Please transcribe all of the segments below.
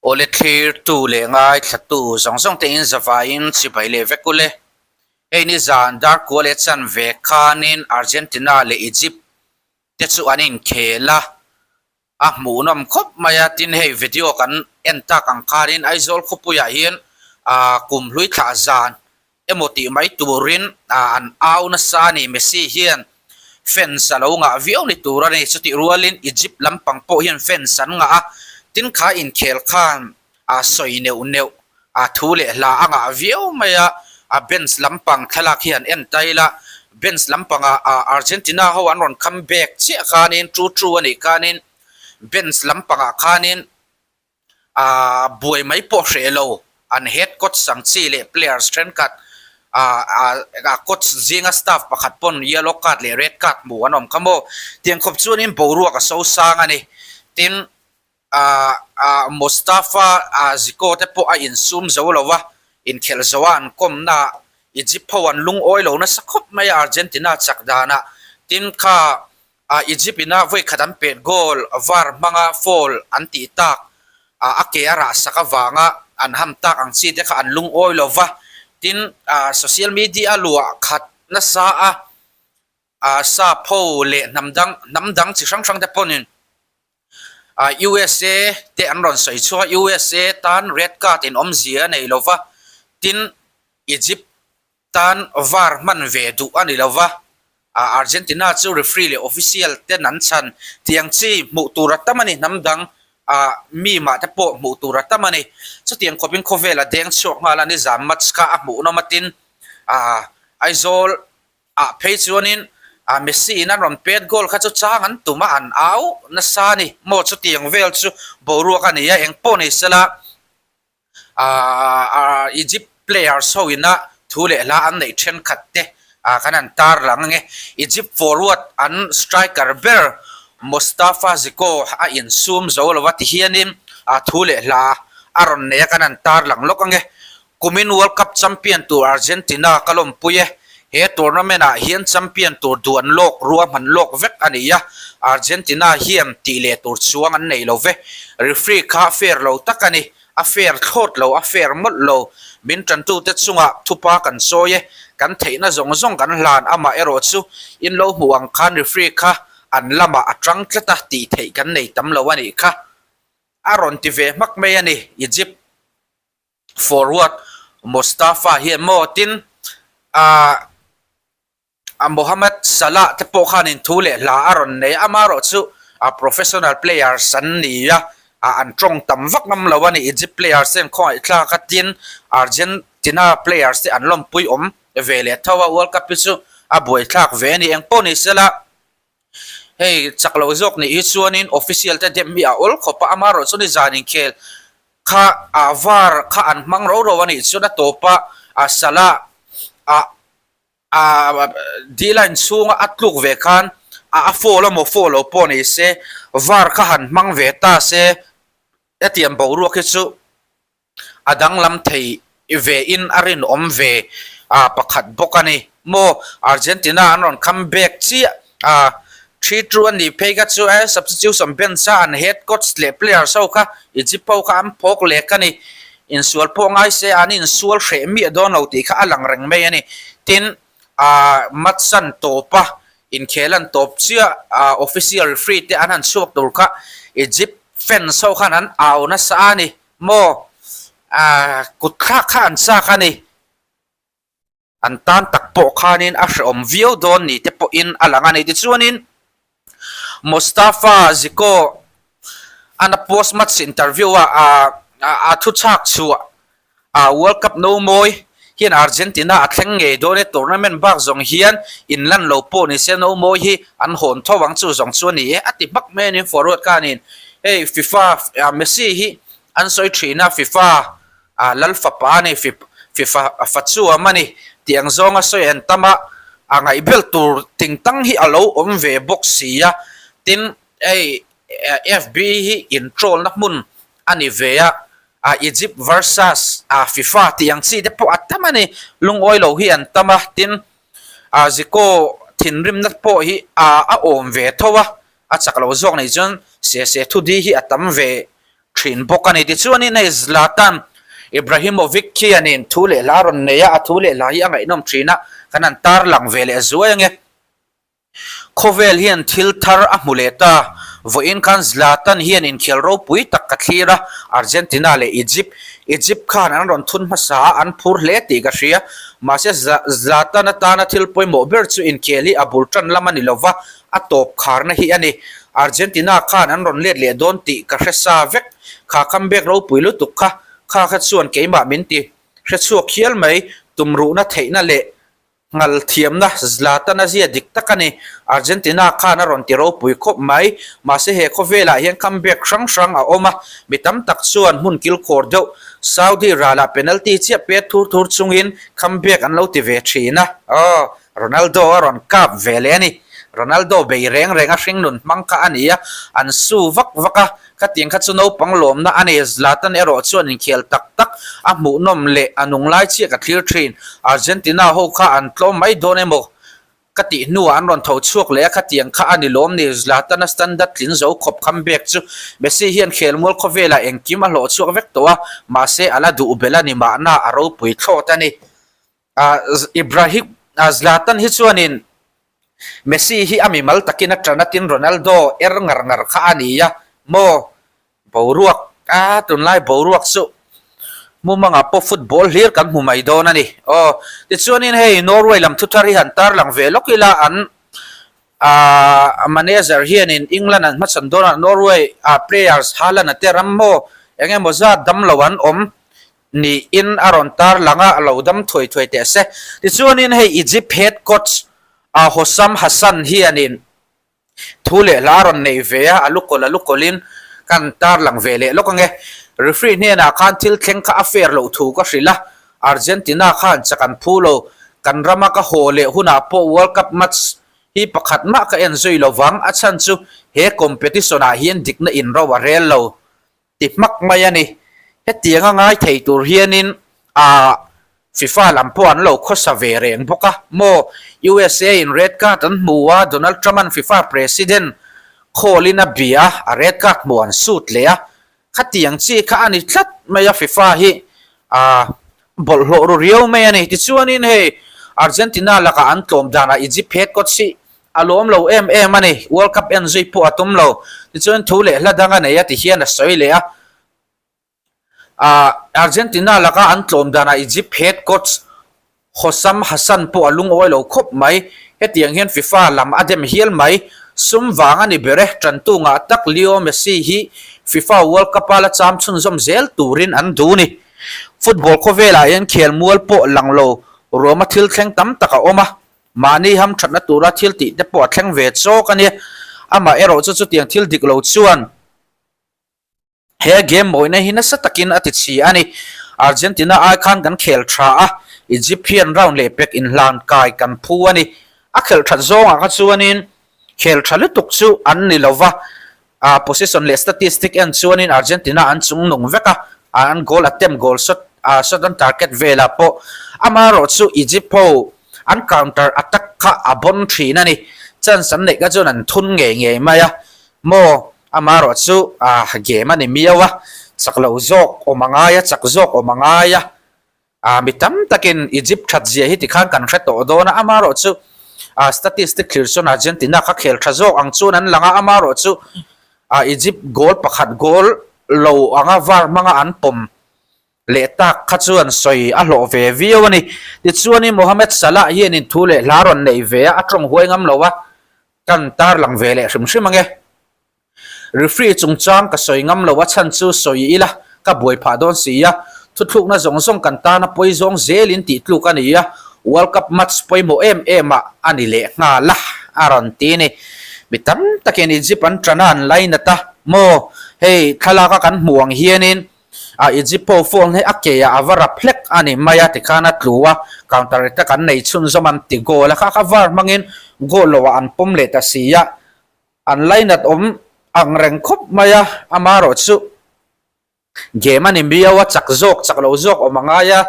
Awle thlirtu leh ngaithlatu zawng zawng te in zavaiin chibai leh vek ule. Hei ni zan darkua leh chanve khanin Argentina leh Egypt te chu an inkhel a, a hmuhnawm khawp mai a, tin hei video kan en tak ang khanin Aizawl khawpuiah hian ah kumhlui thlah zan emaw tih mai turin ah an au nasa a ni. Messi hian fans a lo ngah viau ni tur a ni. Chutih rualin Egypt lampang pawh hian fans an ngah a, tin kha inkhel khan ah sawi neuh neuh ah thu leh hla a ngah viau mai a, a bench lampang thlalak hi an en ta ila, bench lampangah ah Argentina ho an rawn come back chiah khanin two two a nih khanin bench lampangah khanin ah buai mai pawh hreh lo an head coach ang chi leh players thenkhat ah ah coach zinga staff pakhat pawn yellow card leh red card hmuh an awm kha maw tiang khawp chuanin boruak a sosang a ni tin ah ah Mustafa ah Zico te pawh a insum zo lo va inkhelh zo a an kawmna ah Egypt ho an lungawi lo nasa khawp mai a Argentina chak danah tin kha ah Egypt ina vawi khat an pet goal var hmanga foul an tih tak ah a ke a rah sak avanga an ham tak ang chi te kha an lungawi lo va tin ah social media luah khat nasa a ah sap ho leh hnam dang hnam dang chi hrang hrang te pawhin ah USA te an rawn sawi chhuak a USA tan red card in awmzia a nei lo va tin Egypt tan var hman ve duh a ni lo va ah Argentina chu referee leh official ten an chhan tiang chi hmuh tur a tam a ni hnam dang ah mi mah te pawh hmuh tur a tam a ni chutiang khawpin khawvel a deng chhuak nghal a ni zam match kha a hmuhnawm a tin ah Aizawl Ah phei chuanin ah Messi in an rawn pet goal kha chu chang an tum a, an au nasa a ni. Maw chutiang vel chu boruak a ni a, eng pawh ni sela ah Egypt players ho ina thu leh hla an neih thenkhat te ah kan han tar lang ange. Egypt forward an striker ber Mostafa Zico a insum zo lo va ti hianin ah thu leh hla a rawn nei a kan han tar lang lawk ange. Kumin World Cup champion tur Argentina ka lawmpui e. He tournament ah hian champion tur duan lawk ruahman lawk vek a ni a, Argentina hian tih leh tur chuang an nei lo ve. Referee kha fair lo tak a ni, a fair thlawt lo, a fair mawlh lo. Min tantute chungah thupa kan sawi e, kan theihna zawng zawng kan hlan amah erawh chu in lo hmuh ang khan referee kha an lamah a tang tlat a tih theih kan nei tam lo a nih kha. A rawn ti ve hmak mai a ni, Egypt. Forward Mostafa hian maw tin ah Mohamed Salah te pawh khanin thu leh hla a rawn nei a, amaherawh chu a professional players an ni a, an tawng tam vak ngam lo a ni. Egypt players ten khawngaih thlak a tin Argentina players te an lawmpui awm ve leh tho a, World Cup hi chu a buaithlak ve a ni. Engpawh ni sela. Hei chak lo zawk nih hi chuanin official te dem hi a awl khawp a, amaherawh chu nizan inkhel kha ah var kha an hmang ro ro a nih chuan a tawp a, ah Salah ah ah D-line chhunga a tluk ve khan ah a foul emaw foul lo pawh ni se var kha han hmang ve ta se hetiang boruak hi chu a danglam thei ve in a rinawm ve a pakhat bawk a ni maw Argentina an rawn come back chiah a 3-2 a nih phei kha chu e substitution bench a an head coach leh players ho kha Egypt ho kha an phawk lek a ni insual pawh ngai se an insual hreh miah dawn lo tih kha a lang reng mai a ni tin ah match an tawp a inkhel an tawp chiah a official referee te an han chhuak tur kha Egypt fans ho khan an au nasa a ni. Maw? Aaa, kut thlak kha an chak a ni. An tan tak pawh khanin a hrehawm viau dawn ni te pawhin a lang a ni. Tichuanin Mustafa Zico an a post match interview a a thu chhak chhuah a World Cup no mawi hian Argentina a thleng ngei dawn e, tournament bak zawng hian inlan lo pawh ni se no mawi hi an hawn tho ang chu zawng chu a ni e a ti hmak mai a ni forward khanin hei FIFA Messi hi an sawi thin a FIFA lal fapa a ni FIFA fa chuam a ni tih ang zawnga sawi an tam a a ngaihbel tur ting tang hi a lo awm ve bawk si a tin hei FB hi introll na hmun a ni ve a a Egypt versus a FIFA tih ang chi te pawh a tam a ni. Lungawi lo hi an tam a, tin a Zico thinrimna pawh hi a a awm ve tho a, a chak lo zawk nei chuan se se thu di hi a tam ve thin bawk a ni. Tichuanin hei Zlatan Ibrahimovic khianin thu leh hla a rawn nei a, a thu leh hla hi a ngaihnawm thin a, kan han tarlang ve leh zuai ange. Khawvel hian thil thar a hmu leh ta. Vawiin khan Zlatan hian inkhel ropui tak ka thlir a, Argentina leh Egypt. Egypt khan an rawn thun hmasa a, an phur hle tih ka hria. Mahse Zlatan atana thil pawimawh ber chu inkhel hi a bul tan lam a ni lova, a tawp kharna hi a ni. Argentina khan an rawn let leh dawn tih ka hre sa vek. Kha comeback ropui lutuk kha, kha kha chuan keimah min ti hrechhuak hial mai, tumruhna theihna leh Ngal thiamna Zlatan a zia dik tak a ni. Argentina khan a rawn ti ropui khawp mai. Mahse he khawvelah hian comeback hrang hrang a awm a, mi tam tak chuan hmun kilkhawr deuh Saudi ralah penalty chiah pet thur thur chungin comeback an lo ti ve thin a. Aw, Ronaldo a rawn kap ve leh a ni. Ronaldo bei reng reng a hringnun hmang kha a ni a, an su vak vak a. Khatiang kha chu naupang lawmna a nei. Zlatan erawh chuan inkhel tak tak a hmuhnawm leh a nung lai chiah ka thlir thin. Argentina ho kha an tlawm mai dawn emaw ka tih hnuah an rawn tho chhuak leh a, khatiang kha a ni lawm ni. Zlatan a standard tlin zo khawp comeback chu Messi hian khelmual khawvelah engkim a hlawh chhuak vek tawh a, mahse a la duh belh a ni mahna a ropui thlawt a ni. Ibrahim Zlatan hi chuanin Messi hi a mimal takin a ṭan a, tin Ronaldo er ngar ngar kha a ni a maw? Boruak a tunlai boruak chu mumangah pawh football hlir kan hmu mai dawn a ni. Aw, tichuanin hei Norway lam thuthar hi han tarlang ve lawk ila an ah manager hianin England an hmachhawn dawn a, Norway ah players Haaland a te ram maw eng emaw zat damlo an awm niin a rawn tar lang a, a lo dam thuai thuai teh se. Tichuanin hei Egypt head coach ah Hossam Hassan hianin thu leh hla a rawn nei ve a, a lukawl a lukawlin kan tar lang ve leh lawk ange. Referee hnenah khan thil thleng kha a fair loh thu ka hrilh a, Argentina khan chak an phu lo, kan rama ka haw leh hunah pawh World Cup match hi pakhat mah ka en zui lovang, a chhan chu he competition ah hian dikna inro a rel lo. Ti hmak mai a ni. Hetianga ngai thei tur hianin a FIFA lam pawh an lo khawsa ve reng bawk a maw? USA in red card an hmu a, Donald Trump an FIFA president call in a bia a, a red card hmuh an sut leh a. Khatiang chi kha a ni tlat mai a FIFA hi a bawlhhlawh ru riau mai a ni. Tichuanin hei Argentina lakah an tlawm danah Egypt head coach hi A lawm lo em em a ni, World Cup en zui pawh a tum lo. Tichuan thu leh hla dang a nei a ti hian a sawi leh a. Argentina laka an tlawm danah Egypt head coach Hossam Hassan pawh a lungawi lo khawp mai. Hetiang hian FIFA lam a dem hial mai. Sum vang a ni ber e, tantu ngah tak Leo Messi hi FIFA World Cup-a la cham chhunzawm zel turin an duh ni. Football khawvelah hian khelmual pawh lang lo ruama thil thleng tam tak a awm a. Mahni hamthatna tura thil tih te pawh a thleng ve chawk a ni. Amah erawh chu chutiang thil dik lo chuan he game mawina hi nasa takin a ti chhi a ni. Argentina ai khan kan khel tha a, Egypt hian round leh pek inhlan kai kan phu a ni. A khelh that zawngah kha chuanin khel tha lutuk chu an ni lova, A position leh statistic en chuanin Argentina an chungnung vek a, an goal attempt, goal shot, shot on target velah pawh amaherawh chu Egypt ho an counter attack kha a bon thin a ni. Chance an neih kha chuan an thun ngei ngei mai a maw, amaherawh chu game a ni miau a, chak lo zawk awm a ngai a, chak zawk awm a ngai a. A mi tam takin Egypt that zia hi tikhan kan hre tawh dawn a, amaherawh chu a statistic thlir chuan Argentina kha khel tha zawk ang chuan an lang a, amaherawh chu a Egypt goal pakhat goal lo anga var hmanga an pawm leh tak kha chuan sawi a hlawh ve viau a ni. Tichuanin Mohamed Salah hianin thu leh hla rawn nei ve a, a tawng huai ngam lo a, kan tarlang ve leh hrim hrim ange. Referee chungchang ka sawi ngam lo a chhan chu sawi ila ka buai phah dawn si a, thuthlukna zawng zawng kan tana pawi zawng zelin tih tluk a ni a, World Cup match pawimawh em em ah a ni leh nghal a, a rawn ti ni. Mi tam takin Egypt an ṭan a an lainat a, maw hei thlalak a kan hmuh ang hianin a Egypt ho phone hi a ke ah a va rap hlek a ni mai a tikhan a tlu a, counter attack an nei chhunzawm an ti goal a, kha kha var hmangin goal lo ah an pawm leh ta si a. An lainat awm ang reng khawp mai a, amaherawh chu game a ni miau a, chak zawk chak lo zawk awm a ngai a,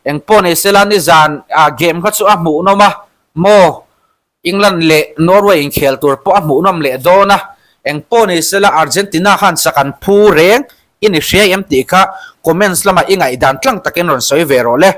engpawh ni sela nizan ah game kha chu a hmuhnawm a, maw England leh Norway inkhel tur pawh a hmuhnawm leh dawn a, engpawh ni sela Argentina khan chak an phu reng. I ni hria em tih kha comments lamah i ngaihdan tlang takin rawn sawi ve rawh le.